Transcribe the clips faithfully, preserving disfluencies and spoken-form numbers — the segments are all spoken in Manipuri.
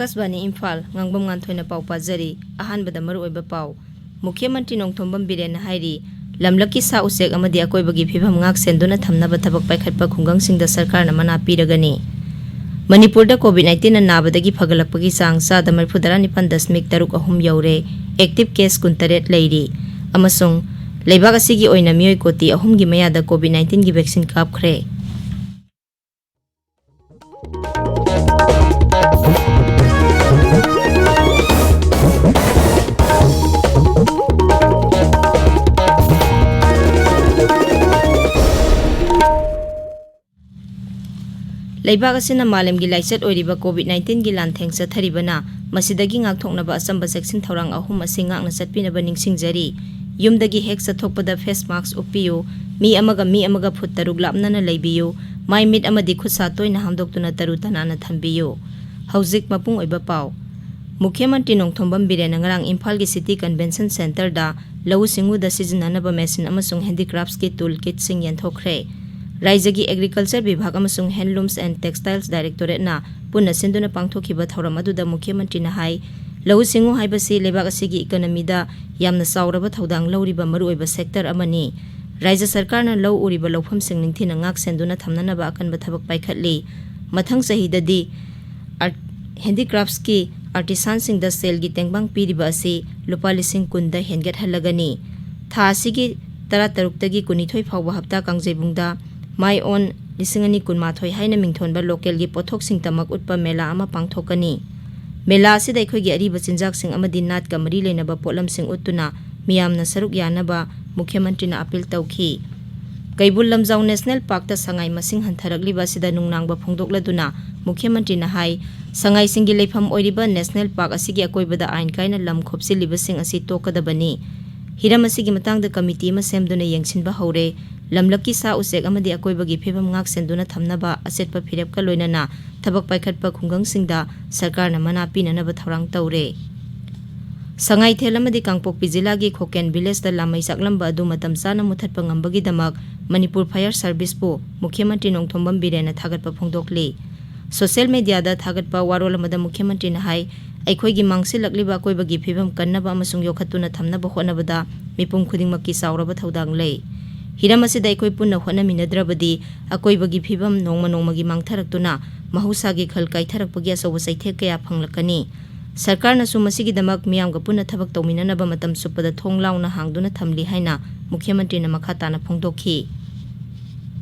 ꯑꯀꯥꯁꯕꯥꯅꯤ ꯏꯝꯐꯥꯜ, ꯉꯥꯡꯕꯝ ꯉꯥꯟꯊꯣꯏꯅ ꯄꯥꯎ ꯄꯥꯖꯔꯤ꯫ ꯑꯍꯥꯟꯕꯗ ꯃꯔꯨꯑꯣꯏꯕ ꯄꯥꯎ꯫ ꯃꯨꯈ꯭ꯌ ꯃꯟꯇ꯭ꯔꯤ ꯅꯣꯡꯊꯣꯝꯕꯝ ꯕꯤꯔꯦꯟꯅ ꯍꯥꯏꯔꯤ, ꯂꯝꯂꯛꯀꯤ ꯁꯥ ꯎꯆꯦꯛ ꯑꯃꯗꯤ ꯑꯀꯣꯏꯕꯒꯤ ꯐꯤꯕꯝ ꯉꯥꯛ ꯁꯦꯟꯗꯨꯅ ꯊꯝꯅꯕ ꯊꯕꯛ ꯄꯥꯏꯈꯠꯄ ꯈꯨꯡꯒꯪꯁꯤꯡꯗ ꯁꯔꯀꯥꯔꯅ ꯃꯅꯥ ꯄꯤꯔꯒꯅꯤ꯫ ꯃꯅꯤꯄꯨꯔꯗ COVID nineteen ꯅꯥꯕꯗꯒꯤ ꯐꯒꯠꯂꯛꯄꯒꯤ ꯆꯥꯡ ꯆꯥꯗ ꯃꯔꯤꯐꯨ ꯇꯔꯥ ꯅꯤꯄꯥꯟ ꯗꯁꯃꯤꯛ ꯇꯔꯨꯛ ꯑꯍꯨꯝ ꯌꯧꯔꯦ꯫ Active case ꯀꯨꯟꯇꯔꯦꯠ ꯂꯩꯔꯤ꯫ ꯑꯃꯁꯨꯡ ꯂꯩꯕꯥꯛ ꯑꯁꯤꯒꯤ ꯑꯣꯏꯅ ꯃꯤꯑꯣꯏ ꯀꯣꯇꯤ ꯑꯍꯨꯝꯒꯤ ꯃꯌꯥꯗ COVID nineteen ꯒꯤ vaccine ꯀꯥꯞꯈ꯭ꯔꯦ꯫ ꯂꯩꯕꯥꯛ ꯑꯁꯤꯅ ꯃꯥꯂꯦꯝꯒꯤ ꯂꯥꯏꯆꯠ ꯑꯣꯏꯔꯤꯕ COVID nineteen ꯒꯤ ꯂꯥꯟꯊꯦꯡ ꯆꯠꯊꯔꯤꯕꯅ, ꯃꯁꯤꯗꯒꯤ ꯉꯥꯛꯊꯣꯛꯅꯕ ꯑꯆꯝꯕ ꯆꯦꯛꯁꯤꯟ ꯊꯧꯔꯥꯡ ꯑꯍꯨꯝ ꯑꯁꯤ ꯉꯥꯛꯅ ꯆꯠꯄꯤꯅꯕ ꯅꯤꯡꯁꯤꯡꯖꯔꯤ꯫ ꯌꯨꯝꯗꯒꯤ ꯍꯦꯛ ꯆꯠꯊꯣꯛꯄꯗ face mask ꯎꯞꯄꯤꯌꯨ꯫ ꯃꯤ ꯑꯃꯒ ꯃꯤ ꯑꯃꯒ ꯐꯨꯠ ꯇꯔꯨꯛ ꯂꯥꯞꯅꯅ ꯂꯩꯕꯤꯌꯨ꯫ ꯃꯥꯏ ꯃꯤꯠ ꯑꯃꯗꯤ ꯈꯨꯠ ꯁꯥ ꯇꯣꯏꯅ ꯍꯥꯝꯗꯣꯛꯇꯨꯅ ꯇꯔꯨ ꯇꯅꯥꯟꯅ ꯊꯝꯕꯤꯌꯨ꯫ ꯍꯧꯖꯤꯛ ꯃꯄꯨꯡ ꯑꯣꯏꯕ ꯄꯥꯎ꯫ ꯃꯨꯈ꯭ꯌ ꯃꯟꯇ꯭ꯔꯤ ꯅꯣꯡꯊꯣꯝꯕꯝ ꯕꯤꯔꯦꯟꯅ ꯉꯔꯥꯡ ꯏꯝꯐꯥꯜꯒꯤ City Convention Centre ꯗ ꯂꯧꯎ ꯁꯤꯡꯎꯗ ꯁꯤꯖꯤꯟꯅꯅꯕ machine ꯑꯃꯁꯨꯡ handicrafts ꯀꯤ tool kit ꯁꯤꯡ ꯌꯦꯟꯊꯣꯛꯈ꯭ꯔꯦ꯫ ꯔꯥꯏꯖ꯭ꯌꯒꯤ Agriculture ꯕꯤꯚꯥꯒ ꯑꯃꯁꯨꯡ Handlooms and Textiles Directorate ꯅ ꯄꯨꯟꯅ ꯁꯤꯟꯗꯨꯅ ꯄꯥꯡꯊꯣꯛꯈꯤꯕ ꯊꯧꯔꯝ ꯑꯗꯨꯗ ꯃꯨꯈ꯭ꯌ ꯃꯟꯇ꯭ꯔꯤꯅ ꯍꯥꯏ, ꯂꯧꯎ ꯁꯤꯡꯎ ꯍꯥꯏꯕꯁꯤ ꯂꯩꯕꯥꯛ ꯑꯁꯤꯒꯤ economy ꯗ ꯌꯥꯝꯅ ꯆꯥꯎꯔꯕ ꯊꯧꯗꯥꯡ ꯂꯧꯔꯤꯕ ꯃꯔꯨꯑꯣꯏꯕ sector ꯑꯃꯅꯤ꯫ ꯔꯥꯏꯖ꯭ꯌ ꯁꯔꯀꯥꯔꯅ ꯂꯧ ꯎꯔꯤꯕ ꯂꯧꯐꯝꯁꯤꯡ ꯅꯤꯡꯊꯤꯅ ꯉꯥꯛ ꯁꯦꯟꯗꯨꯅ ꯊꯝꯅꯅꯕ ꯑꯀꯟꯕ ꯊꯕꯛ ꯄꯥꯏꯈꯠꯂꯤ꯫ ꯃꯊꯪ ꯆꯍꯤꯗꯗꯤ ꯑꯥꯔꯠ, handicrafts ꯀꯤ artisan ꯁꯤꯡꯗ ꯁꯦꯜꯒꯤ ꯇꯦꯡꯕꯥꯡ ꯄꯤꯔꯤꯕ ꯑꯁꯤ ꯂꯨꯄꯥ ꯂꯤꯁꯤꯡ ꯀꯨꯟꯗ ꯍꯦꯟꯒꯠꯍꯜꯂꯒꯅꯤ꯫ ꯊꯥ ꯑꯁꯤꯒꯤ ꯇꯔꯥꯇꯔꯨꯛꯇꯒꯤ ꯀꯨꯟꯅꯤꯊꯣꯏ ꯐꯥꯎꯕ ꯍꯞꯇꯥ ꯀꯥꯡꯖꯩꯕꯨꯡꯗ My Own ꯂꯤꯁꯤꯡ ꯑꯅꯤ ꯀꯨꯟꯃꯥꯊꯣꯏ ꯍꯥꯏꯅ ꯃꯤꯡꯊꯣꯟꯕ local ꯒꯤ ꯄꯣꯠꯊꯣꯛꯁꯤꯡꯇꯃꯛ ꯎꯠꯄ ꯃꯦꯂꯥ ꯑꯃ ꯄꯥꯡꯊꯣꯛꯀꯅꯤ꯫ ꯃꯦꯂꯥ ꯑꯁꯤꯗ ꯑꯩꯈꯣꯏꯒꯤ ꯑꯔꯤꯕ ꯆꯤꯟꯖꯥꯛꯁꯤꯡ ꯑꯃꯗꯤ ꯅꯥꯠꯀ ꯃꯔꯤ ꯂꯩꯅꯕ ꯄꯣꯠꯂꯝꯁꯤꯡ ꯎꯠꯇꯨꯅ ꯃꯤꯌꯥꯝꯅ ꯁꯔꯨꯛ ꯌꯥꯅꯕ ꯃꯨꯈ꯭ꯌ ꯃꯟꯇ꯭ꯔꯤꯅ appeal ꯇꯧꯈꯤ꯫ ꯀꯩꯕꯨꯜ ꯂꯝꯖꯥꯎ National Park ꯇ ꯁꯉꯥꯏ ꯃꯁꯤꯡ ꯍꯟꯊꯔꯛꯂꯤꯕ ꯑꯁꯤꯗ ꯅꯨꯡꯅꯥꯡꯕ ꯐꯣꯡꯗꯣꯛꯂꯗꯨꯅ ꯃꯨꯈ꯭ꯌ ꯃꯟꯇ꯭ꯔꯤꯅ ꯍꯥꯏ, ꯁꯉꯥꯏꯁꯤꯡꯒꯤ ꯂꯩꯐꯝ ꯑꯣꯏꯔꯤꯕ National Park ꯑꯁꯤꯒꯤ ꯑꯀꯣꯏꯕꯗ ꯑꯥꯏꯟ ꯀꯥꯏꯅ ꯂꯝ ꯈꯣꯞꯆꯤꯜꯂꯤꯕꯁꯤꯡ ꯑꯁꯤ ꯇꯣꯛꯀꯗꯕꯅꯤ꯫ ꯍꯤꯔꯝ ꯑꯁꯤꯒꯤ ꯃꯇꯥꯡꯗ committee ꯑꯃ ꯁꯦꯝꯗꯨꯅ ꯌꯦꯡꯁꯤꯟꯕ ꯍꯧꯔꯦ꯫ ꯂꯝꯂꯛꯀꯤ ꯁꯥ ꯎꯆꯦꯛ ꯑꯃꯗꯤ ꯑꯀꯣꯏꯕꯒꯤ ꯐꯤꯕꯝ ꯉꯥꯛ ꯁꯦꯟꯗꯨꯅ ꯊꯝꯅꯕ ꯑꯆꯦꯠꯄ ꯐꯤꯔꯦꯞꯀ ꯂꯣꯏꯅꯅ ꯊꯕꯛ ꯄꯥꯏꯈꯠꯄ ꯈꯨꯡꯒꯪꯁꯤꯡꯗ ꯁꯔꯀꯥꯔꯅ ꯃꯅꯥ ꯄꯤꯅꯅꯕ ꯊꯧꯔꯥꯡ ꯇꯧꯔꯦ꯫ ꯁꯉꯥꯏꯊꯦꯜ ꯑꯃꯗꯤ ꯀꯥꯡꯄꯣꯛꯄꯤ ꯖꯤꯂꯥꯒꯤ ꯈꯣꯀꯦꯟ village ꯇ ꯂꯥꯃꯩ ꯆꯥꯛꯂꯝꯕ ꯑꯗꯨ ꯃꯇꯝ ꯆꯥꯅ ꯃꯨꯊꯠꯄ ꯉꯝꯕꯒꯤꯗꯃꯛ ꯃꯅꯤꯄꯨꯔ Fire Service ꯄꯨ ꯃꯨꯈ꯭ꯌ ꯃꯟꯇ꯭ꯔꯤ ꯅꯣꯡꯊꯣꯝꯕꯝ ꯕꯤꯔꯦꯟꯅ ꯊꯥꯒꯠꯄ ꯐꯣꯡꯗꯣꯛꯂꯤ꯫ ꯁꯣꯁꯤꯌꯦꯜ ꯃꯦꯗꯤꯌꯥꯗ ꯊꯥꯒꯠꯄ ꯋꯥꯔꯣꯜ ꯑꯃꯗ ꯃꯨꯈ꯭ꯌ ꯃꯟꯇ꯭ꯔꯤꯅ ꯍꯥꯏ, ꯑꯩꯈꯣꯏꯒꯤ ꯃꯥꯡꯁꯤꯜꯂꯛꯂꯤꯕ ꯑꯀꯣꯏꯕꯒꯤ ꯐꯤꯕꯝ ꯀꯟꯅꯕ ꯑꯃꯁꯨꯡ ꯌꯣꯛꯈꯠꯇꯨꯅ ꯊꯝꯅꯕ ꯍꯣꯠꯅꯕꯗ ꯃꯤꯄꯨꯝ ꯈꯨꯗꯤꯡꯃꯛꯀꯤ ꯆꯥꯎꯔꯕ ꯊꯧꯗꯥꯡ ꯂꯩ꯫ ꯍꯤꯔꯝ ꯑꯁꯤꯗ ꯑꯩꯈꯣꯏ ꯄꯨꯟꯅ ꯍꯣꯠꯅꯃꯤꯟꯅꯗ꯭ꯔꯕꯗꯤ ꯑꯀꯣꯏꯕꯒꯤ ꯐꯤꯕꯝ ꯅꯣꯡꯃ ꯅꯣꯡꯃꯒꯤ ꯃꯥꯡꯊꯔꯛꯇꯨꯅ ꯃꯍꯧꯁꯥꯒꯤ ꯈꯜ ꯀꯥꯏꯊꯔꯛꯄꯒꯤ ꯑꯆꯧꯕ ꯆꯩꯊꯦꯛ ꯀꯌꯥ ꯐꯪꯂꯛꯀꯅꯤ꯫ ꯁꯔꯀꯥꯔꯅꯁꯨ ꯃꯁꯤꯒꯤꯗꯃꯛ ꯃꯤꯌꯥꯝꯒ ꯄꯨꯟꯅ ꯊꯕꯛ ꯇꯧꯃꯤꯟꯅꯅꯕ ꯃꯇꯝ ꯆꯨꯞꯄꯗ ꯊꯣꯡ ꯂꯥꯎꯅ ꯍꯥꯡꯗꯨꯅ ꯊꯝꯂꯤ ꯍꯥꯏꯅ ꯃꯨꯈ꯭ꯌ ꯃꯟꯇ꯭ꯔꯤꯅ ꯃꯈꯥ ꯇꯥꯅ ꯐꯣꯡꯗꯣꯛꯈꯤ꯫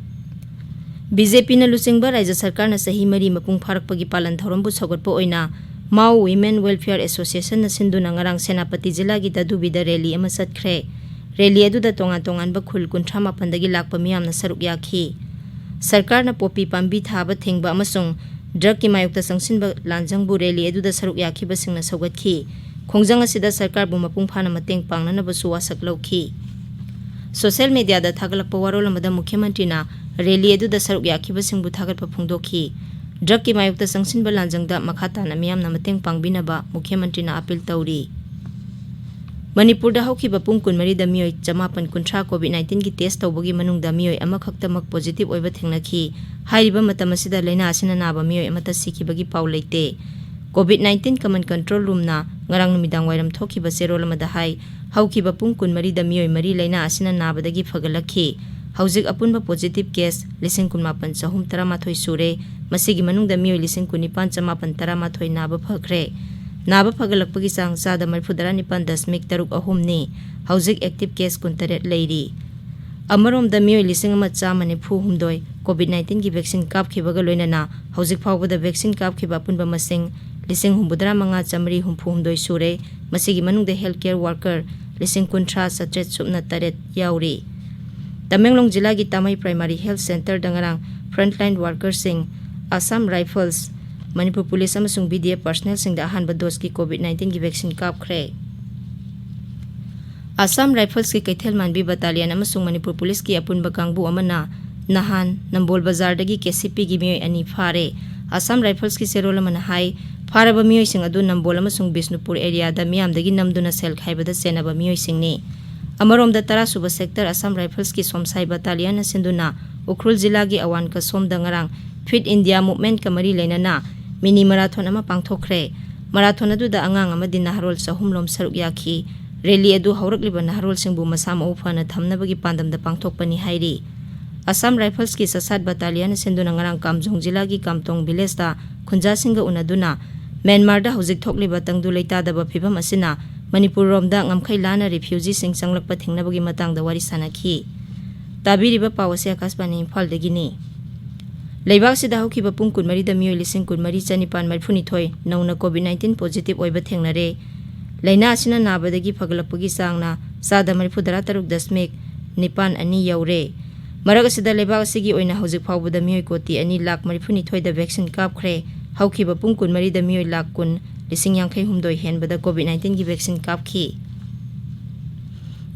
ꯕꯤ ꯖꯦ ꯄꯤꯅ ꯂꯨꯆꯤꯡꯕ ꯔꯥꯖ꯭ꯌ ꯁꯔꯀꯥꯔꯅ ꯆꯍꯤ ꯃꯔꯤ ꯃꯄꯨꯡ ꯐꯥꯔꯛꯄꯒꯤ ꯄꯥꯂꯟ ꯊꯧꯔꯝꯕꯨ ꯁꯧꯒꯠꯄ ꯑꯣꯏꯅ ꯃꯥꯎ ꯋꯤꯃꯦꯟ ꯋꯦꯜꯐꯤꯌꯔ ꯑꯦꯁꯣꯁꯤꯌꯦꯁꯟꯅ ꯁꯤꯟꯗꯨꯅ ꯉꯔꯥꯡ ꯁꯦꯅꯥꯄꯇꯤ ꯖꯤꯂꯥꯒꯤ ꯗꯗꯨꯕꯤꯗ ꯔꯦꯂꯤ ꯑꯃ ꯆꯠꯈ꯭ꯔꯦ꯫ ꯔꯦꯂꯤ ꯑꯗꯨꯗ ꯇꯣꯉꯥꯟ ꯇꯣꯉꯥꯟꯕ ꯈꯨꯜ ꯀꯨꯟꯊ꯭ꯔꯥ ꯃꯥꯄꯟꯗꯒꯤ ꯂꯥꯛꯄ ꯃꯤꯌꯥꯝꯅ ꯁꯔꯨꯛ ꯌꯥꯈꯤ꯫ ꯁꯔꯀꯥꯔꯅ ꯄꯣꯄꯤ ꯄꯥꯝꯕꯤ ꯊꯥꯕ ꯊꯤꯡꯕ ꯑꯃꯁꯨꯡ ꯗ꯭ꯔꯒꯀꯤ ꯃꯥꯌꯣꯛꯇ ꯆꯪꯁꯤꯟꯕ ꯂꯥꯟꯖꯪꯕꯨ ꯔꯦꯂꯤ ꯑꯗꯨꯗ ꯁꯔꯨꯛ ꯌꯥꯈꯤꯕꯁꯤꯡꯅ ꯁꯧꯒꯠꯈꯤ꯫ ꯈꯣꯡꯖꯪ ꯑꯁꯤꯗ ꯁꯔꯀꯥꯔꯕꯨ ꯃꯄꯨꯡ ꯐꯥꯅ ꯃꯇꯦꯡ ꯄꯥꯡꯅꯅꯕꯁꯨ ꯋꯥꯁꯛ ꯂꯧꯈꯤ꯫ ꯁꯣꯁꯤꯌꯦꯜ ꯃꯦꯗꯤꯌꯥꯗ ꯊꯥꯒꯠꯂꯛꯄ ꯋꯥꯔꯣꯜ ꯑꯃꯗ ꯃꯨꯈ꯭ꯌ ꯃꯟꯇ꯭ꯔꯤꯅ ꯔꯦꯂꯤ ꯑꯗꯨꯗ ꯁꯔꯨꯛ ꯌꯥꯈꯤꯕꯁꯤꯡꯕꯨ ꯊꯥꯒꯠꯄ ꯐꯣꯡꯗꯣꯛꯈꯤ꯫ ꯗ꯭ꯔꯒꯀꯤ ꯃꯥꯌꯣꯛꯇ ꯆꯪꯁꯤꯟꯕ ꯂꯥꯟꯖꯪꯗ ꯃꯈꯥ ꯇꯥꯅ ꯃꯤꯌꯥꯝꯅ ꯃꯇꯦꯡ ꯄꯥꯡꯕꯤꯅꯕ ꯃꯨꯈ꯭ꯌ ꯃꯟꯇ꯭ꯔꯤꯅ ꯑꯥꯄꯤꯜ ꯇꯧꯔꯤ꯫ ꯃꯅꯤꯄꯨꯔꯗ ꯍꯧꯈꯤꯕ ꯄꯨꯡ ꯀꯨꯟꯃꯔꯤꯗ ꯃꯤꯑꯣꯏ ꯆꯃꯥꯄꯟ ꯀꯨꯟꯊ꯭ꯔꯥ COVID nineteenꯒꯤ ꯇꯦꯁ ꯇꯧꯕꯒꯤ ꯃꯅꯨꯡꯗ ꯃꯤꯑꯣꯏ ꯑꯃꯈꯛꯇꯃꯛ positive ꯑꯣꯏꯕ ꯊꯦꯡꯅꯈꯤ꯫ ꯍꯥꯏꯔꯤꯕ ꯃꯇꯝ ꯑꯁꯤꯗ ꯂꯥꯏꯅꯥ ꯑꯁꯤꯅ ꯅꯥꯕ ꯃꯤꯑꯣꯏ ꯑꯃꯠꯇ ꯁꯤꯈꯤꯕꯒꯤ ꯄꯥꯎ ꯂꯩꯇꯦ꯫ COVID nineteen Command Control Roomꯅ ꯉꯔꯥꯡ ꯅꯨꯃꯤꯗꯥꯡ ꯋꯥꯏꯔꯝ ꯊꯣꯛꯈꯤꯕ ꯆꯦꯔꯣꯜ ꯑꯃꯗ ꯍꯥꯏ, ꯍꯧꯈꯤꯕ ꯄꯨꯡ ꯀꯨꯟꯃꯔꯤꯗ ꯃꯤꯑꯣꯏ ꯃꯔꯤ ꯂꯥꯏꯅꯥ ꯑꯁꯤꯅ ꯅꯥꯕꯗꯒꯤ ꯐꯒꯠꯂꯛꯈꯤ꯫ ꯍꯧꯖꯤꯛ ꯑꯄꯨꯟꯕ positive case ꯂꯤꯁꯤꯡ ꯀꯨꯟꯃꯥꯄꯟ ꯆꯍꯨꯝ ꯇꯔꯥꯃꯥꯊꯣꯏ ꯁꯨꯔꯦ꯫ ꯃꯁꯤꯒꯤ ꯃꯅꯨꯡꯗ ꯃꯤꯑꯣꯏ ꯂꯤꯁꯤꯡ ꯀꯨꯟꯅꯤꯄꯥꯟ ꯆꯃꯥꯄꯟ ꯇꯔꯥꯃꯥꯊꯣꯏ ꯅꯥꯕ ꯐꯈ꯭ꯔꯦ꯫ ꯅꯥꯕ ꯐꯒꯠꯂꯛꯄꯒꯤ ꯆꯥꯡ ꯆꯥꯗ ꯃꯔꯤꯐꯨꯇꯔꯥ ꯅꯤꯄꯥꯟ ꯗꯁꯃꯤꯛ ꯇꯔꯨꯛ ꯑꯍꯨꯝꯅꯤ꯫ ꯍꯧꯖꯤꯛ active case ꯀꯨꯟꯇꯔꯦꯠ ꯂꯩꯔꯤ꯫ ꯑꯃꯔꯣꯝꯗ ꯃꯤꯑꯣꯏ ꯂꯤꯁꯤꯡ ꯑꯃ ꯆꯥꯝꯃ ꯅꯤꯐꯨ ꯍꯨꯝꯗꯣꯏ COVID nineteenꯒꯤ vaccine ꯀꯥꯞꯈꯤꯕꯒ ꯂꯣꯏꯅꯅ ꯍꯧꯖꯤꯛ ꯐꯥꯎꯕꯗ vaccine ꯀꯥꯞꯈꯤꯕ ꯑꯄꯨꯟꯕ ꯃꯁꯤꯡ ꯂꯤꯁꯤꯡ ꯍꯨꯝꯐꯨꯇꯔꯥ ꯃꯉꯥ ꯆꯥꯃꯔꯤ ꯍꯨꯝꯐꯨ ꯍꯨꯝꯗꯣꯏ ꯁꯨꯔꯦ꯫ ꯃꯁꯤꯒꯤ ꯃꯅꯨꯡꯗ health care worker ꯂꯤꯁꯤꯡ ꯀꯨꯟꯊ꯭ꯔꯥ ꯆꯥꯇ꯭ꯔꯦꯠ ꯁꯨꯞꯅ ꯇꯔꯦꯠ ꯌꯥꯎꯔꯤ꯫ ꯇꯃꯦꯡꯂꯣꯡ ꯖꯤꯂꯥꯒꯤ ꯇꯥꯃꯩ Primary Health Centreꯗ ꯉꯔꯥꯡ frontline workerꯁꯤꯡ, Assam Rifles, Manipur police ꯑꯃꯁꯨꯡ B D F personnelꯁꯤꯡꯗ ꯑꯍꯥꯟꯕ doseꯀꯤ COVID nineteenꯒꯤ vaccine ꯀꯥꯞꯈ꯭ꯔꯦ꯫ Assam Riflesꯀꯤ ꯀꯩꯊꯦꯜ ꯃꯥꯟꯕꯤ battalion ꯑꯃꯁꯨꯡ ꯃꯅꯤꯄꯨꯔ ꯄꯨꯂꯤꯁꯀꯤ ꯑꯄꯨꯟꯕ ꯀꯥꯡꯕꯨ ꯑꯃꯅ ꯅꯍꯥꯟ ꯅꯝꯕꯣꯜ ꯕꯖꯥꯔꯗꯒꯤ KCPꯒꯤ ꯃꯤꯑꯣꯏ ꯑꯅꯤ ꯐꯥꯔꯦ꯫ Assam Riflesꯀꯤ ꯆꯦꯔꯣꯜ ꯑꯃꯅ ꯍꯥꯏ, ꯐꯥꯔꯕ ꯃꯤꯑꯣꯏꯁꯤꯡ ꯑꯗꯨ ꯅꯝꯕꯣꯜ ꯑꯃꯁꯨꯡ ꯕꯤꯁꯅꯨꯄꯨꯔ areaꯗ ꯃꯤꯌꯥꯝꯗꯒꯤ ꯅꯝꯗꯨꯅ ꯁꯦꯜ ꯈꯥꯏꯕꯗ ꯆꯦꯟꯅꯕ ꯃꯤꯑꯣꯏꯁꯤꯡꯅꯤ꯫ ꯑꯃꯔꯣꯝꯗ, ꯇꯔꯥꯁꯨꯕ sector Assam Riflesꯀꯤ ꯁꯣꯝꯁꯥꯏ battalionꯅ ꯁꯤꯟꯗꯨꯅ ꯎꯈ꯭ꯔꯨꯜ ꯖꯤꯂꯥꯒꯤ ꯑꯋꯥꯟ ꯀꯁꯣꯝꯗ ꯉꯔꯥꯡ Fit India Movementꯀ ꯃꯔꯤ ꯂꯩꯅꯅ mini marathon ꯑꯃ ꯄꯥꯡꯊꯣꯛꯈ꯭ꯔꯦ꯫ Marathon ꯑꯗꯨꯗ ꯑꯉꯥꯡ ꯑꯃꯗꯤ ꯅꯍꯥꯔꯣꯜ ꯆꯍꯨꯝ ꯂꯣꯝ ꯁꯔꯨꯛ ꯌꯥꯈꯤ꯫ Rally ꯑꯗꯨ ꯍꯧꯔꯛꯂꯤꯕ ꯅꯍꯥꯔꯣꯜꯁꯤꯡꯕꯨ ꯃꯁꯥ ꯃꯎ ꯐꯅ ꯊꯝꯅꯕꯒꯤ ꯄꯥꯟꯗꯝꯗ ꯄꯥꯡꯊꯣꯛꯄꯅꯤ ꯍꯥꯏꯔꯤ꯫ Assam Riflesꯀꯤ ꯆꯁꯥꯠ battalionꯅ ꯁꯤꯟꯗꯨꯅ ꯉꯔꯥꯡ ꯀꯥꯝꯖꯣꯡ ꯖꯤꯂꯥꯒꯤ ꯀꯥꯝꯇꯣꯡ villageꯇ ꯈꯨꯟꯖꯥꯁꯤꯡꯒ ꯎꯅꯗꯨꯅ ꯃ꯭ꯌꯥꯟꯃꯥꯔꯗ ꯍꯧꯖꯤꯛ ꯊꯣꯛꯂꯤꯕ ꯇꯪꯗꯨ ꯂꯩꯇꯥꯗꯕ ꯐꯤꯚꯝ ꯑꯁꯤꯅ ꯃꯅꯤꯄꯨꯔꯔꯣꯝꯗ ꯉꯝꯈꯩ ꯂꯥꯟꯅ refugeeꯁꯤꯡ ꯆꯪꯂꯛꯄ ꯊꯤꯡꯅꯕꯒꯤ ꯃꯇꯥꯡꯗ ꯋꯥꯔꯤ ꯁꯥꯅꯈꯤ꯫ ꯇꯥꯕꯤꯔꯤꯕ ꯄꯥꯎ ꯑꯁꯤ ꯑꯀꯥꯁꯕꯥꯅꯤ ꯏꯝꯐꯥꯜꯗꯒꯤꯅꯤ꯫ ꯂꯩꯕꯥꯛꯁꯤꯗ ꯍꯧꯈꯤꯕ ꯄꯨꯡ ꯀꯨꯟꯃꯔꯤꯗ ꯃꯤꯑꯣꯏ ꯂꯤꯁꯤꯡ ꯀꯨꯟꯃꯔꯤ ꯆꯅꯤꯄꯥꯟ ꯃꯔꯤꯐꯨꯅꯤꯊꯣꯏ ꯅꯧꯅ COVID nineteen positive ꯑꯣꯏꯕ ꯊꯦꯡꯅꯔꯦ꯫ ꯂꯥꯏꯅꯥ ꯑꯁꯤꯅ ꯅꯥꯕꯗꯒꯤ ꯐꯒꯠꯂꯛꯄꯒꯤ ꯆꯥꯡꯅ ꯆꯥꯗ ꯃꯔꯤꯐꯨꯇꯔꯥ ꯇꯔꯨꯛ ꯗꯁꯃꯤꯛ ꯅꯤꯄꯥꯟ ꯑꯅꯤ ꯌꯧꯔꯦ꯫ ꯃꯔꯛ ꯑꯁꯤꯗ ꯂꯩꯕꯥꯛ ꯑꯁꯤꯒꯤ ꯑꯣꯏꯅ ꯍꯧꯖꯤꯛ ꯐꯥꯎꯕꯗ ꯃꯤꯑꯣꯏ ꯀꯣꯇꯤ ꯑꯅꯤ ꯂꯥꯈ ꯃꯔꯤꯐꯨꯅꯤꯊꯣꯏꯗ vaccine ꯀꯥꯞꯈ꯭ꯔꯦ꯫ ꯍꯧꯈꯤꯕ ꯄꯨꯡ ꯀꯨꯟꯃꯔꯤꯗ ꯃꯤꯑꯣꯏ ꯂꯥꯈ ꯀꯨꯟ ꯂꯤꯁꯤꯡ ꯌꯥꯡꯈꯩ ꯍꯨꯝꯗꯣꯏ ꯍꯦꯟꯕꯗ COVID nineteenꯒꯤ vaccine ꯀꯥꯞꯈꯤ꯫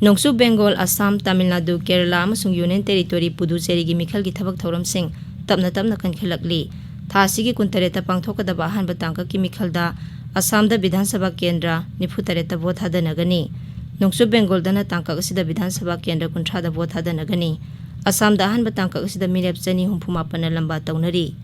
ꯅꯣꯡꯆꯨꯞ ꯕꯦꯡꯒꯣꯜ, ꯑꯁꯥꯝ, ꯇꯥꯃꯤꯜ ꯅꯥꯗꯨ, ꯀꯦꯔꯂꯥ ꯑꯃꯁꯨꯡ Union Territory ꯄꯨꯗꯨꯆꯦꯔꯤꯒꯤ ꯃꯤꯈꯜꯒꯤ ꯊꯕꯛ ꯊꯧꯔꯝꯁꯤꯡ ꯇꯞꯅ ꯇꯞꯅ ꯀꯟꯈꯠꯂꯛꯂꯤ꯫ ꯊꯥ ꯑꯁꯤꯒꯤ ꯀꯨꯟꯇꯔꯦꯠꯇ ꯄꯥꯡꯊꯣꯛꯀꯗꯕ ꯑꯍꯥꯟꯕ ꯇꯥꯡꯀꯛꯀꯤ ꯃꯤꯈꯜꯗ ꯑꯁꯥꯝꯗ ꯕꯤꯙꯥꯟ ꯁꯚꯥ ꯀꯦꯟꯗ꯭ꯔ ꯅꯤꯐꯨꯇꯔꯦꯠꯇ ꯚꯣꯠ ꯊꯥꯗꯅꯒꯅꯤ꯫ ꯅꯣꯡꯆꯨꯞ ꯕꯦꯡꯒꯣꯜꯗꯅ ꯇꯥꯡꯀꯛ ꯑꯁꯤꯗ ꯕꯤꯙꯥꯟ ꯁꯚꯥ ꯀꯦꯟꯗ꯭ꯔ ꯀꯨꯟꯊ꯭ꯔꯥꯗ ꯚꯣꯠ ꯊꯥꯗꯅꯒꯅꯤ꯫ ꯑꯁꯥꯝꯗ ꯑꯍꯥꯟꯕ ꯇꯥꯡꯀꯛ ꯑꯁꯤꯗ ꯃꯤꯔꯦꯞ ꯆꯅꯤ ꯍꯨꯝꯐꯨ ꯃꯥꯄꯟꯅ ꯂꯝꯕꯥ ꯇꯧꯅꯔꯤ꯫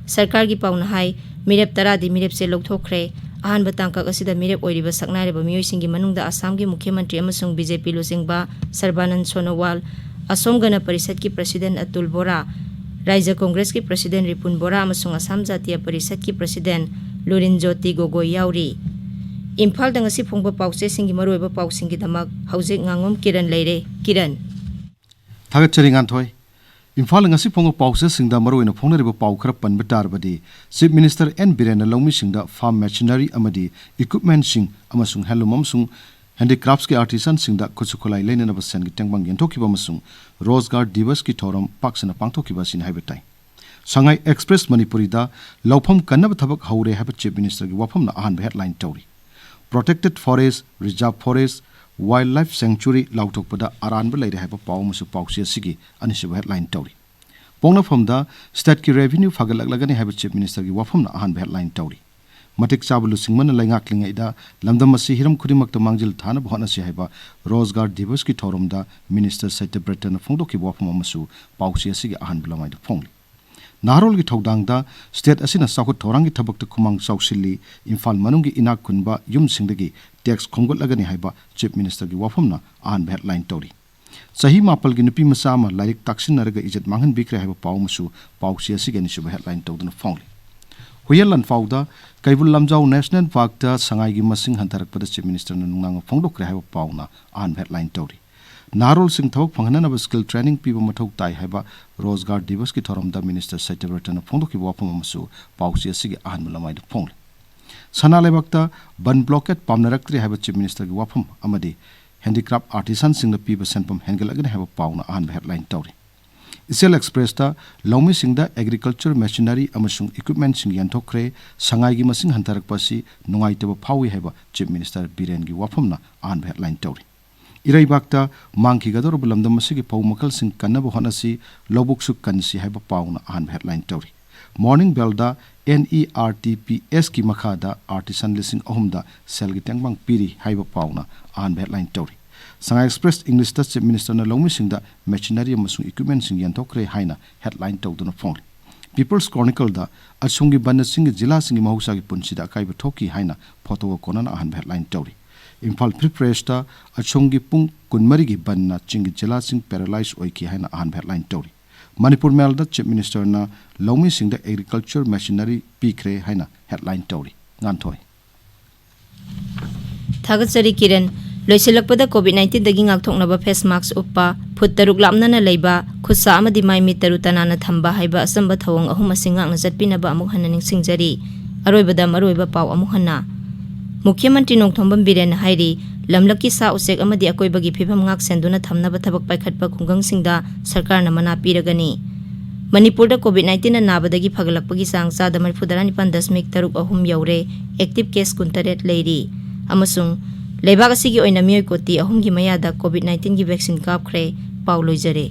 ꯁꯔꯀꯥꯔꯒꯤ ꯄꯥꯎꯅ ꯍꯥꯏ, ꯃꯤꯔꯦꯞ ꯇꯔꯥꯗꯤ ꯃꯤꯔꯦꯞꯆꯦ ꯂꯧꯊꯣꯛꯈ꯭ꯔꯦ꯫ ꯑꯍꯥꯟꯕ ꯇꯥꯡꯀꯛ ꯑꯁꯤꯗ ꯃꯤꯔꯦꯞ ꯑꯣꯏꯔꯤꯕ ꯁꯛꯅꯥꯏꯔꯕ ꯃꯤꯑꯣꯏꯁꯤꯡꯒꯤ ꯃꯅꯨꯡꯗ ꯑꯁꯥꯝꯒꯤ ꯃꯨꯈ꯭ꯌ ꯃꯟꯇ꯭ꯔꯤ ꯑꯃꯁꯨꯡ BJP ꯂꯨꯆꯤꯡꯕ ꯁꯔꯕꯥꯅꯟ ꯁꯣꯅꯣꯋꯥꯜ, ꯑꯁꯣꯝ ꯒꯅ ꯄꯔꯤꯁꯠꯀꯤ president ꯑꯇꯨꯜ ꯕꯣꯔꯥ, ꯔꯥꯏꯖ꯭ꯌ ꯀꯣꯡꯒ꯭ꯔꯦꯁꯀꯤ president ꯔꯤꯄꯨꯟ ꯕꯣꯔꯥ ꯑꯃꯁꯨꯡ ꯑꯁꯥꯝ ꯖꯥꯇꯤꯌ ꯄꯔꯤꯁꯠꯀꯤ president ꯂꯨꯔꯤꯟ ꯖꯣꯇꯤ ꯒꯣꯒꯣꯏ ꯌꯥꯎꯔꯤ꯫ ꯏꯝꯐꯥꯜꯗ ꯉꯁꯤ ꯐꯣꯡꯕ ꯄꯥꯎꯆꯦꯁꯤꯡꯒꯤ ꯃꯔꯨꯑꯣꯏꯕ ꯄꯥꯎꯁꯤꯡꯒꯤꯗꯃꯛ ꯍꯧꯖꯤꯛ ꯉꯥꯉꯣꯝ ꯀꯤꯔꯟ ꯂꯩꯔꯦ꯫ ꯀꯤꯔꯟ꯫ ꯊꯥꯒꯠꯆꯔꯤ, ꯉꯥꯟꯊꯣꯏ꯫ ꯏꯝꯐꯥꯜꯗ ꯉꯁꯤ ꯐꯣꯡꯕ ꯄꯥꯎꯆꯦꯁꯤꯡꯗ ꯃꯔꯨꯑꯣꯏꯅ ꯐꯣꯡꯅꯔꯤꯕ ꯄꯥꯎ ꯈꯔ ꯄꯟꯕ ꯇꯥꯔꯕꯗꯤ, Chief Minister ꯑꯦꯟ ꯕꯤꯔꯦꯟꯅ ꯂꯧꯃꯤꯁꯤꯡꯗ farm machinery ꯑꯃꯗꯤ equipmentꯁꯤꯡ ꯑꯃꯁꯨꯡ handloom ꯑꯃꯁꯨꯡ handicraftsꯀꯤ artisanꯁꯤꯡꯗ ꯈꯨꯠꯁꯨ ꯈꯨꯠꯂꯥꯏ ꯂꯩꯅꯅꯕ ꯁꯦꯟꯒꯤ ꯇꯦꯡꯕꯥꯡ ꯌꯦꯟꯊꯣꯛꯈꯤꯕ ꯑꯃꯁꯨꯡ ꯔꯣꯖꯒꯥꯔ ꯗꯤꯕꯁꯀꯤ ꯊꯧꯔꯝ ꯄꯥꯛ ꯁꯟꯅ ꯄꯥꯡꯊꯣꯛꯈꯤꯕ ꯑꯁꯤꯅꯤ ꯍꯥꯏꯕ ꯇꯥꯏ꯫ ꯁꯉꯥꯏ ꯑꯦꯛꯁꯄ꯭ꯔꯦꯁ ꯃꯅꯤꯄꯨꯔꯤꯗ ꯂꯧꯐꯝ ꯀꯟꯅꯕ ꯊꯕꯛ ꯍꯧꯔꯦ ꯍꯥꯏꯕ Chief Ministerꯒꯤ ꯋꯥꯐꯝꯅ ꯑꯍꯥꯟꯕ headline ꯇꯧꯔꯤ꯫ Protected forest, reserve forest, wildlife sanctuary ꯂꯥꯎꯊꯣꯛꯄꯗ ꯑꯔꯥꯟꯕ ꯂꯩꯔꯦ ꯍꯥꯏꯕ ꯄꯥꯎ ꯑꯃꯁꯨ ꯄꯥꯎꯆꯦ ꯑꯁꯤꯒꯤ ꯑꯅꯤꯁꯨꯕ headline ꯇꯧꯔꯤ꯫ ꯄꯣꯛꯅꯐꯝꯗ stateꯀꯤ revenue ꯐꯒꯠꯂꯛꯂꯒꯅꯤ ꯍꯥꯏꯕ Chief Ministerꯒꯤ ꯋꯥꯐꯝꯅ ꯑꯍꯥꯟꯕ headline ꯇꯧꯔꯤ꯫ ꯃꯇꯤꯛ ꯆꯥꯕ ꯂꯨꯆꯤꯡꯕꯅ ꯂꯩꯉꯥꯛꯂꯤꯉꯩꯗ ꯂꯝꯗꯝ ꯑꯁꯤ ꯍꯤꯔꯝ ꯈꯨꯗꯤꯡꯃꯛꯇ ꯃꯥꯡꯖꯤꯜ ꯊꯥꯅꯕ ꯍꯣꯠꯅꯁꯤ ꯍꯥꯏꯕ ꯔꯣꯖꯒꯥꯔ ꯗꯤꯕꯁꯀꯤ ꯊꯧꯔꯝꯗ Minister ꯁꯇ꯭ꯌꯕ꯭ꯔꯇꯅ ꯐꯣꯡꯗꯣꯛꯈꯤꯕ ꯋꯥꯐꯝ ꯑꯃꯁꯨ ꯄꯥꯎꯆꯦ ꯑꯁꯤꯒꯤ ꯑꯍꯥꯟꯕ ꯂꯃꯥꯏꯗ ꯐꯣꯡꯂꯤ꯫ ꯅꯍꯥꯔꯣꯜꯒꯤ ꯊꯧꯗꯥꯡꯗ ꯁ꯭ꯇꯦꯠ ꯑꯁꯤꯅ ꯆꯥꯎꯈꯠ ꯊꯧꯔꯥꯡꯒꯤ ꯊꯕꯛꯇ ꯈꯨꯃꯥꯡ ꯆꯥꯎꯁꯤꯜꯂꯤ, ꯏꯝꯐꯥꯜ ꯃꯅꯨꯡꯒꯤ ꯏꯅꯥꯛ ꯈꯨꯟꯕ ꯌꯨꯝꯁꯤꯡꯗꯒꯤ ꯇꯦꯛꯁ ꯈꯣꯝꯒꯠꯂꯒꯅꯤ ꯍꯥꯏꯕ ꯆꯤꯐ ꯃꯤꯅꯤꯁꯇꯔꯒꯤ ꯋꯥꯐꯝꯅ ꯑꯍꯥꯟꯕ ꯍꯦꯗꯂꯥꯏꯟ ꯇꯧꯔꯤ꯫ ꯆꯍꯤ ꯃꯥꯄꯜꯒꯤ ꯅꯨꯄꯤ ꯃꯆꯥ ꯑꯃ ꯂꯥꯏꯔꯤꯛ ꯇꯥꯛꯁꯤꯟꯅꯔꯒ ꯏꯖꯠ ꯃꯥꯡꯍꯟꯕꯤꯈ꯭ꯔꯦ ꯍꯥꯏꯕ ꯄꯥꯎ ꯑꯃꯁꯨ ꯄꯥꯎꯆꯦ ꯑꯁꯤꯒꯤ ꯑꯅꯤꯁꯨꯕ ꯍꯦꯗꯂꯥꯏꯟ ꯇꯧꯗꯨꯅ ꯐꯣꯡꯂꯤ꯫ ꯍꯨꯏꯌꯦꯟ ꯂꯥꯟꯐꯥꯎꯗ ꯀꯩꯕꯨꯜ ꯂꯝꯖꯥꯎ ꯅꯦꯁꯅꯦꯜ ꯄꯥꯔꯛꯇ ꯁꯉꯥꯏꯒꯤ ꯃꯁꯤꯡ ꯍꯟꯊꯔꯛꯄꯗ ꯆꯤꯐ ꯃꯤꯅꯤꯁꯇꯔꯅ ꯅꯨꯡꯅꯥꯡꯕ ꯐꯣꯡꯗꯣꯛꯈ꯭ꯔꯦ ꯍꯥꯏꯕ ꯄꯥꯎꯅ ꯑꯍꯥꯟꯕ ꯍꯦꯗꯂꯥꯏꯟ ꯇꯧꯔꯤ꯫ ꯅꯍꯥꯔꯣꯜꯁꯤꯡ ꯊꯕꯛ ꯐꯪꯍꯟꯅꯅꯕ ꯁ꯭ꯀꯤꯜ ꯇ꯭ꯔꯦꯅꯤꯡ ꯄꯤꯕ ꯃꯊꯧ ꯇꯥꯏ ꯍꯥꯏꯕ ꯔꯣꯖꯒꯥꯔ ꯗꯤꯕꯁꯀꯤ ꯊꯧꯔꯝꯗ ꯃꯤꯅꯤꯁꯇꯔ ꯁꯇ꯭ꯌꯕ꯭ꯔꯇꯅ ꯐꯣꯡꯗꯣꯛꯈꯤꯕ ꯋꯥꯐꯝ ꯑꯃꯁꯨ ꯄꯥꯎꯆꯦ ꯑꯁꯤꯒꯤ ꯑꯍꯥꯟꯕ ꯂꯃꯥꯏꯗ ꯐꯣꯡꯂꯤ꯫ ꯁꯅꯥ ꯂꯩꯕꯥꯛꯇ ꯕꯟ ꯕ꯭ꯂꯣꯀꯦꯠ ꯄꯥꯝꯅꯔꯛꯇ꯭ꯔꯦ ꯍꯥꯏꯕ ꯆꯤꯐ ꯃꯤꯅꯤꯁꯇꯔꯒꯤ ꯋꯥꯐꯝ ꯑꯃꯗꯤ ꯍꯦꯟꯗꯤꯀ꯭ꯔꯥꯐ ꯑꯥꯔꯇꯤꯁꯥꯟꯁꯤꯡꯅ ꯄꯤꯕ ꯁꯦꯟꯐꯝ ꯍꯦꯟꯒꯠꯂꯛꯀꯅꯤ ꯍꯥꯏꯕ ꯄꯥꯎꯅ ꯑꯍꯥꯟꯕ ꯍꯦꯗꯂꯥꯏꯟ ꯇꯧꯔꯤ꯫ ꯏꯆꯦꯜ ꯑꯦꯛꯁꯄ꯭ꯔꯦꯁꯇ ꯂꯧꯃꯤꯁꯤꯡꯗ ꯑꯦꯒ꯭ꯔꯤꯀꯜꯆꯔ ꯃꯦꯁꯤꯅꯔꯤ ꯑꯃꯁꯨꯡ ꯏꯀ꯭ꯋꯤꯞꯃꯦꯟꯠꯁꯤꯡ ꯌꯦꯟꯊꯣꯛꯈ꯭ꯔꯦ, ꯁꯉꯥꯏꯒꯤ ꯃꯁꯤꯡ ꯍꯟꯊꯔꯛꯄ ꯑꯁꯤ ꯅꯨꯡꯉꯥꯏꯇꯕ ꯐꯥꯎꯏ ꯍꯥꯏꯕ ꯆꯤꯐ ꯃꯤꯅꯤꯁꯇꯔ ꯕꯤꯔꯦꯟꯒꯤ ꯋꯥꯐꯝꯅ ꯑꯍꯥꯟꯕ ꯍꯦꯗꯂꯥꯏꯟ ꯇꯧꯔꯤ꯫ ꯏꯔꯩꯕꯥꯛꯇ ꯃꯥꯡꯈꯤꯒꯗꯧꯔꯕ ꯂꯝꯗꯝ ꯑꯁꯤꯒꯤ ꯐꯧ ꯃꯈꯜꯁꯤꯡ ꯀꯟꯅꯕ ꯍꯣꯠꯅꯁꯤ, ꯂꯧꯕꯨꯛꯁꯨ ꯀꯟꯁꯤ ꯍꯥꯏꯕ ꯄꯥꯎꯅ ꯑꯍꯥꯟꯕ ꯍꯦꯗꯂꯥꯏꯟ ꯇꯧꯔꯤ꯫ ꯃꯣꯔꯅꯤꯡ ꯕꯦꯜꯗ NERTPSꯀꯤ ꯃꯈꯥꯗ ꯑꯥꯔꯇꯤꯁꯥꯟ ꯂꯤꯁꯤꯡ ꯑꯍꯨꯝꯗ ꯁꯦꯜꯒꯤ ꯇꯦꯡꯕꯥꯡ ꯄꯤꯔꯤ ꯍꯥꯏꯕ ꯄꯥꯎꯅ ꯑꯍꯥꯟꯕ ꯍꯦꯗꯂꯥꯏꯟ ꯇꯧꯔꯤ꯫ ꯁꯉꯥꯏ ꯑꯦꯛꯁꯄ꯭ꯔꯦꯁ ꯏꯪꯂꯤꯁꯇ ꯆꯤꯐ ꯃꯤꯅꯤꯁꯇꯔꯅ ꯂꯧꯃꯤꯁꯤꯡꯗ ꯃꯦꯁꯤꯅꯔꯤ ꯑꯃꯁꯨꯡ ꯏꯀ꯭ꯋꯤꯞꯃꯦꯟꯠꯁꯤꯡ ꯌꯦꯟꯊꯣꯛꯈ꯭ꯔꯦ ꯍꯥꯏꯅ ꯍꯦꯗꯂꯥꯏꯟ ꯇꯧꯗꯨꯅ ꯐꯣꯡꯂꯤ꯫ ꯄꯤꯄꯜꯁ ꯀ꯭ꯔꯣꯅꯤꯀꯜꯗ ꯑꯁꯣꯝꯒꯤ ꯕꯟꯗ ꯆꯤꯡꯒꯤ ꯖꯤꯂꯥꯁꯤꯡꯒꯤ ꯃꯍꯧꯁꯥꯒꯤ ꯄꯨꯟꯁꯤꯗ ꯑꯀꯥꯏꯕ ꯊꯣꯛꯈꯤ ꯍꯥꯏꯅ ꯐꯣꯇꯣꯒ ꯀꯣꯟꯅꯅ ꯑꯍꯥꯟꯕ ꯍꯦꯗꯂꯥꯏꯟ ꯇꯧꯔꯤ꯫ ꯏꯝꯐꯥꯜ ꯐ꯭ꯔꯤ ꯄ꯭ꯔꯦꯁꯇ ꯑꯁꯣꯝꯒꯤ ꯄꯨꯡ ꯀꯨꯟꯃꯔꯤꯒꯤ ꯕꯟꯅ ꯆꯤꯡꯒꯤ ꯖꯤꯂꯥꯁꯤꯡ ꯄꯦꯔꯥꯂꯥꯏꯖ ꯑꯣꯏꯈꯤ ꯍꯥꯏꯅ ꯑꯍꯥꯟꯕ ꯍꯦꯗꯂꯥꯏꯟ ꯇꯧꯔꯤ꯫ ꯃꯅꯤꯄꯨꯔ ꯃꯦꯜꯗ ꯆꯤꯐ ꯃꯤꯅꯤꯁꯇꯔꯅ ꯂꯧꯃꯤꯁꯤꯡꯗ ꯑꯦꯒ꯭ꯔꯤꯀꯜꯆꯔ ꯃꯦꯁꯤꯅꯔꯤ ꯄꯤꯈ꯭ꯔꯦ ꯍꯥꯏꯅ ꯍꯦꯗꯂꯥꯏꯟ ꯇꯧꯔꯤ꯫ ꯉꯥꯟꯊꯣꯏ꯫ ꯊꯥꯒꯠꯆꯔꯤ ꯀꯤꯔꯟ꯫ ꯂꯣꯏꯁꯤꯜꯂꯛꯄꯗ ꯀꯣꯚꯤꯗ ꯅꯥꯏꯟꯇꯤꯟꯗꯒꯤ ꯉꯥꯛꯊꯣꯛꯅꯕ ꯐꯦꯁ ꯃꯥꯛꯁ ꯎꯞꯄ, ꯐꯨꯠ ꯇꯔꯨꯛ ꯂꯥꯞꯅꯅ ꯂꯩꯕ, ꯈꯨꯠꯁꯥ ꯑꯃꯗꯤ ꯃꯥꯏ ꯃꯤꯠ ꯇꯔꯨ ꯇꯅꯥꯟꯅ ꯊꯝꯕ ꯍꯥꯏꯕ ꯑꯆꯝꯕ ꯊꯧꯑꯣꯡ ꯑꯍꯨꯝ ꯑꯁꯤ ꯉꯥꯛꯅ ꯆꯠꯄꯤꯅꯕ ꯑꯃꯨꯛ ꯍꯟꯅ ꯅꯤꯡꯁꯤꯡꯖꯔꯤ꯫ ꯑꯔꯣꯏꯕꯗ ꯃꯔꯨꯑꯣꯏꯕ ꯄꯥꯎ ꯑꯃꯨꯛ ꯍꯟꯅ꯫ ꯃꯨꯈ꯭ꯌ ꯃꯟꯇ꯭ꯔꯤ ꯅꯣꯡꯊꯣꯝꯕꯝ ꯕꯤꯔꯦꯟꯅ ꯍꯥꯏꯔꯤ, ꯂꯝꯂꯛꯀꯤ ꯁꯥ ꯎꯆꯦꯛ ꯑꯃꯗꯤ ꯑꯀꯣꯏꯕꯒꯤ ꯐꯤꯕꯝ ꯉꯥꯛ ꯁꯦꯟꯗꯨꯅ ꯊꯝꯅꯕ ꯊꯕꯛ ꯄꯥꯏꯈꯠꯄ ꯈꯨꯡꯒꯪꯁꯤꯡꯗ ꯁꯔꯀꯥꯔꯅ ꯃꯅꯥ ꯄꯤꯔꯒꯅꯤ꯫ ꯃꯅꯤꯄꯨꯔꯗ ꯀꯣꯚꯤꯗ ꯅꯥꯏꯟꯇꯤꯟꯅ ꯅꯥꯕꯗꯒꯤ ꯐꯒꯠꯂꯛꯄꯒꯤ ꯆꯥꯡ ꯆꯥꯗ ꯃꯔꯤꯐꯨꯇꯔꯥ ꯅꯤꯄꯥꯟ ꯗꯁꯃꯤꯛ ꯇꯔꯨꯛ ꯑꯍꯨꯝ ꯌꯧꯔꯦ, ꯑꯦꯛꯇꯤꯚ ꯀꯦꯁ ꯀꯨꯟꯇꯔꯦꯠ ꯂꯩꯔꯤ꯫ ꯑꯃꯁꯨꯡ ꯂꯩꯕꯥꯛ ꯑꯁꯤꯒꯤ ꯑꯣꯏꯅ ꯃꯤꯑꯣꯏ ꯀꯣꯇꯤ ꯑꯍꯨꯝꯒꯤ ꯃꯌꯥꯗ ꯀꯣꯚꯤꯗ ꯅꯥꯏꯟꯇꯤꯟꯒꯤ ꯚꯦꯛꯁꯤꯟ ꯀꯥꯞꯈ꯭ꯔꯦ꯫ ꯄꯥꯎ ꯂꯣꯏꯖꯔꯦ꯫